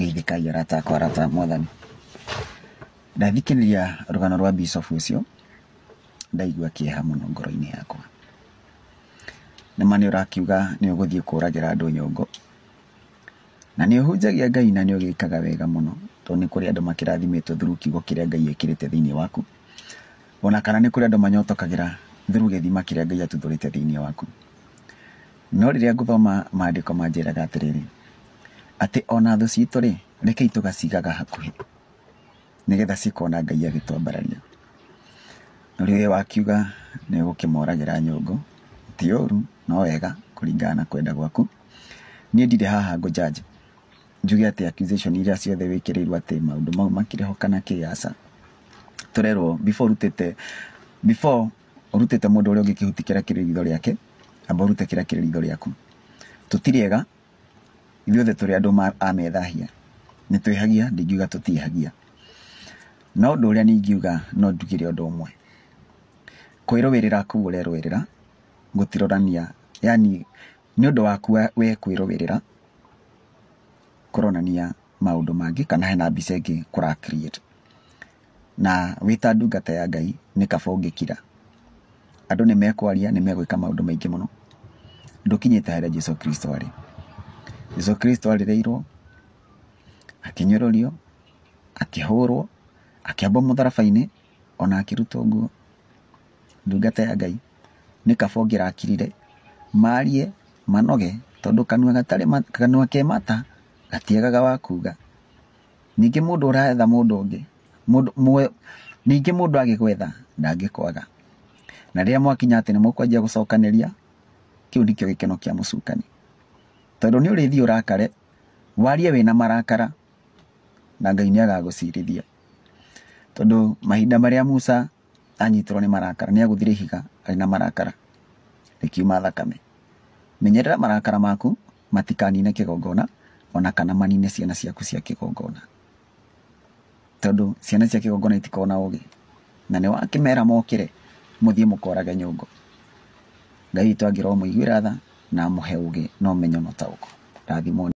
Geithĩkai arata akwa, arata a Mwathani. Ndathikĩrĩria rũgano rwa Bishop ũcio, ndaigua kĩeha mũno ngoro-inĩ yakwa. Nĩma nĩ ũrakiuga nĩ ũgũthiĩ kũragĩra andũ nyũngũ, na nĩ ũhunjagia Ngai na nĩ ũgĩkaga wega mũno, tondũ nĩ kũrĩ andũ makĩrathimĩtwo through kiugo kĩrĩa Ngai ekĩrĩte thĩinĩ waku, ona kana nĩ kũrĩ andũ manyotokagĩra through gĩthima kĩrĩa Ngai atuthũrĩte thĩinĩ waku. No rĩrĩa ngũthoma maandĩko manjĩraga atĩrĩrĩ, atĩ ona thũ citũ rĩ, rekei tũgacigaga hakuhĩ, nĩgetha cikona Ngai agĩtwambararia. No rĩrĩa wakiuga nĩ ũgũkĩmoragĩra nyũngũ, ti ũru, no wega kũringana na kwenda gwaku. Niĩ ndirĩ haha ngũ judge, njuge atĩ accusation iria ciothe wĩkĩrĩirwo atĩ maũndũ mau makĩrĩ ho kana kĩ, aca. Tũrerwo before ũrutĩte, before ũrutĩte mũndũ ũrĩa ũngĩ kĩhuti kĩrĩa kĩrĩ ritho rĩake, amba ũrute kĩrĩa kĩrĩ ritho rĩaku. Tũtirĩ ega, ithuothe tũrĩ andũ a methahia. Nĩ twĩhagia, ndingiuga tũtiĩhagia. No ũndũ ũrĩa ningiuga no njugire ũndũ ũmwe. Kwĩrũĩrĩra kũu ũrerũĩrĩra, gũtirorania, yani nĩ ũndũ waku we kwĩrũĩrĩra, kũronania maũndũ mangĩ kana hena mbica ĩngĩ kũra create. Na wĩ ta ndungata ya Ngai nĩ kaba ũngĩkira. Andũ nĩ mekwaria, nĩ megwĩka maũndũ maingĩ mũno. Ndũkinyĩte harĩa Jesu Kristo arĩ. Jesu Kristo arĩrĩirwo, akĩnyũrũrio, akĩhũrwo, akĩambwo mũtharaba-inĩ, ona akĩrutwo nguo. Ndungata ya Ngai nĩ kaba ũngĩrakirire, marie, manoge, tondũ kanua gatarĩ kanua ke mata gatiagaga wa kuga. Ningĩ mũndũ ũretha mũndũ ũngĩ, mũndũ ningĩ mũndũ agĩgwetha ndangĩkwaga. Na rĩrĩa mwakinya atĩ nĩ mũkwanjia gũcokanĩria, kĩu nĩkĩo gĩkeno kĩa mũcukani. Tondũ nĩ ũrĩthiĩ ũrakare, warie wĩna marakara, na Ngai nĩ agagũcirithia. Tondũ mahinda marĩa Musa anyitirwo nĩ marakara, nĩ agũthire ihiga arĩ na marakara, rĩkiuma thakame. Menyerera marakara maku matikanine kĩgongona, ona kana manine ciana ciaku cia kĩgongona. Tondũ ciana cia kĩgongona itikoragwo na ũgĩ. Na nĩ wakĩmera mokĩre, mũthiĩ mũkorage nyũngũ. Ngai witũ angĩromũiguĩra tha na amũhe ũgĩ na ũmenyo na ũtaũku. Rathimwo.